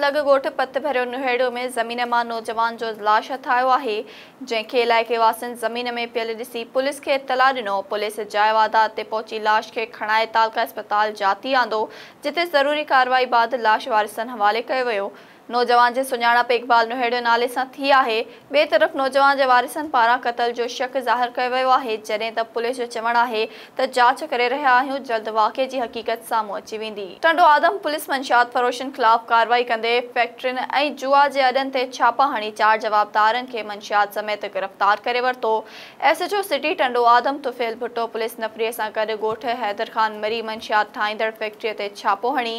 لڳ ڳوٺ پت ڀريو نهيڙو ۾ زمين مان نوجوان جو لاش هٿ آيو آهي، جنهن کي علائقي واسين زمين ۾ پيل ڏسي پوليس کي اطلاع ڏنو. پوليس جاء واردات تي پهچي لاش کي کڻائي تعلقه اسپتال جاتي آندو، جتي ضروري ڪارروائي بعد لاش وارثن حوالي ڪيو ويو. نوجوان جي سڃاڻپ اقبال نهيڙيو نالي سان ٿي آهي. ٻئي طرف نوجوان جي وارثن پاران قتل جو شڪ ظاهر ڪيو ويو آهي، جڏهن ته پوليس جو چوڻ آهي ته جاچ ڪري رهيا آهيون، جلد واقعي جي حقيقت سامهون اچي ويندي. ٽنڊو آدم پوليس منشيات فروشن خلاف ڪارروائي ڪندي فيڪٽرين ۽ جوا جي اڏن تي ڇاپا هڻي 4 جوابدارن کي منشيات سميت گرفتار ڪري ورتو. S H O city Tando Adam Tufail Bhutto police نفري سان گڏ ڳوٺ حيدر خان مري منشيات ٺاهيندڙ فيڪٽري تي ڇاپو هڻي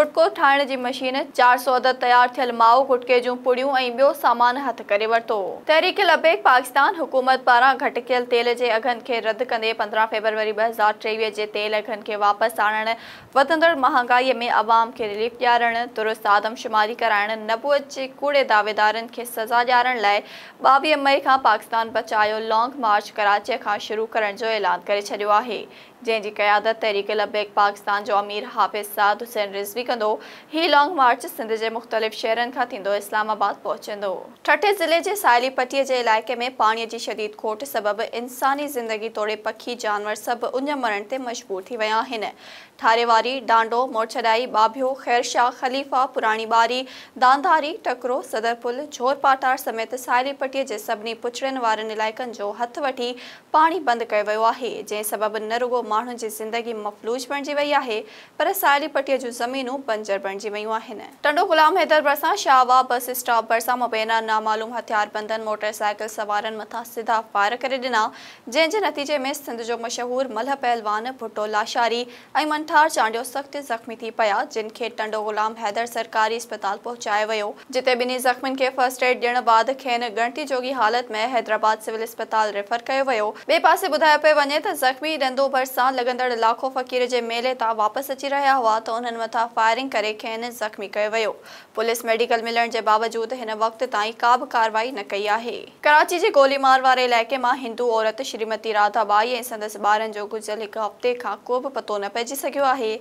گٽڪو ٺاهڻ جي مشين، 400 عدد تيار ٿيل مائو گٽڪي جون پڙيون ۽ ٻيو سامان هٿ ڪري ورتو. تحريڪ لبيڪ پاڪستان حڪومت پاران گهٽ ڪيل تيل جي اگهن کي رد ڪندي 15 فيبروري 2023 جي تيل اگهن کي واپس آڻڻ، وڌندڙ مهانگائي ۾ عوام کي رليف ڏيارڻ، درست آدمشماري ڪرائڻ، نبوت جي ڪوڙي دعويدارن کي سزا ڏيارڻ لاء 22 مئي کان پاڪستان بچايو لانگ مارچ ڪراچي کان شروع ڪرڻ جو اعلان ڪري ڇڏيو آهي. جنهن جي قيادت تحريڪ لبيڪ پاڪستان جو امير حافظ سعد حسين رضوي ڪندو. هي لانگ مارچ سنڌ جي مختلف شهرن کان ٿيندو اسلام آباد پهچندو. ٺٽي ضلعي جي ساحلي پٽي جي علائقي ۾ پاڻي جي شديد کوٽ سبب انساني زندگي توڙي پکي جانور سڀ اڃ مرڻ تي مجبور ٿي ويا آهن. ٺاريواري، ڊانڊو، مورڇڏائي، ٻاڀيو، خيرشاهه، خليفا، پراڻي ٻاري، دانڌاري، ٽڪرو، صدر پل، جھور پاٽار سميت ساحلي پٽي جي سڀني پڇڙين وارن علائقن جو هٿ وٺي پاڻي بند ڪيو ويو آهي، جنهن سبب نه رڳو ماڻهن جي زندگي مفلوج بڻجي وئي آهي پر ساحلي پٽي جون زمينون بنجر بڻجي ويون آهن. ٽنڊو غلام حيدر ڀرسان شاهه واهه بس اسٽاپ ڀرسان مبينا نامعلوم هٿياربندن موٽر سائيڪل سوارن مٿان سڌا فائر ڪري ڏنا، جنهن جي نتيجي ۾ سنڌ جو مشهور ملهه پهلوان ڀٽو لاشاري ۽ منٺار چانڊيو سخت زخمي ٿي پيا، جن کي ٽنڊو غلام حيدر سرڪاري اسپتال پهچايو ويو، جتي ٻنهي زخمين کي فرسٽ ايڊ ڏيڻ بعد کين ڳڻتي جوڳي حالت ۾ حيدرآباد سول اسپتال ريفر ڪيو ويو. ٻئي پاسي ٻڌايو پيو وڃي ته زخمي ڏندو ڀرسان لڳندڙ لاکو فقير جي ميلي تان واپس اچي رهيا هئا ته انهن مٿان فائرنگ ڪري کين زخمي ڪيو ويو. پوليس ميڊيڪل ملڻ جي باوجود هن وقت تائين ڪا به ڪارروائي نه ڪئي آهي. ڪراچي جي گولي مار واري علائقي مان هندو عورت شريمتي راڌا ٻائي ۽ سندس ٻارن جو گذريل هڪ هفتي کان ڪو به پتو نه پئجي سگهيو آهي.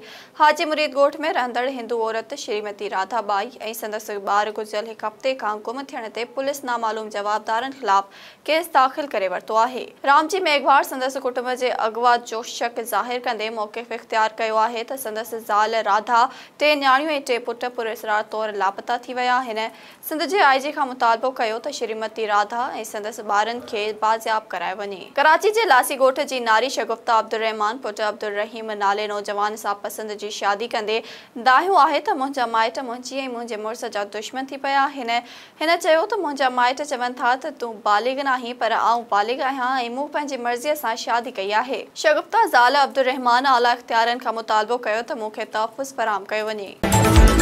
حاجي مريد ڳوٺ ۾ رهندڙ هندو عورت شريمتي راڌا ٻائي ۽ سندس ٻار گذريل هڪ هفتي کان گم ٿيڻ تي پوليس نامعلوم جوابدارن خلاف ڪيس داخل ڪري ورتو آهي. رامجي ميگهواڙ سندس ڪٽنب جي اغوا جو شڪ ظاهر ڪندي موقف اختيار ڪيو آهي ته سندس زال راڌا، 3 نياڻيون ۽ 3 پٽ پراسرار طور لاپتا ٿي ويا آهن. سنڌ جي آء جي کان مطالبو ڪيو ته شريمتي راڌا ۽ سندس ٻارن کي بازياب ڪرايو وڃي. ڪراچي جي لاسي ڳوٺ جي ناري شگفته عبدالرحمان پٽ عبدالرحيم نالي نوجوان سان پسند جي شادي ڪندي دانهيو آهي ته منهنجا مائٽ منهنجي ۽ منهنجي مڙس جا دشمن ٿي پيا آهن. هن چيو ته منهنجا مائٽ چون ٿا ته تون بالغ ناهين پر آئون بالغ آهيان ۽ مون پنهنجي مرضيء سان شادي ڪئي آهي. شگفته زال عبدالرحمان اعليٰ اختيارين کان مطالبو ڪيو ته مون کي تحفظ فراهم ڪيو وڃي.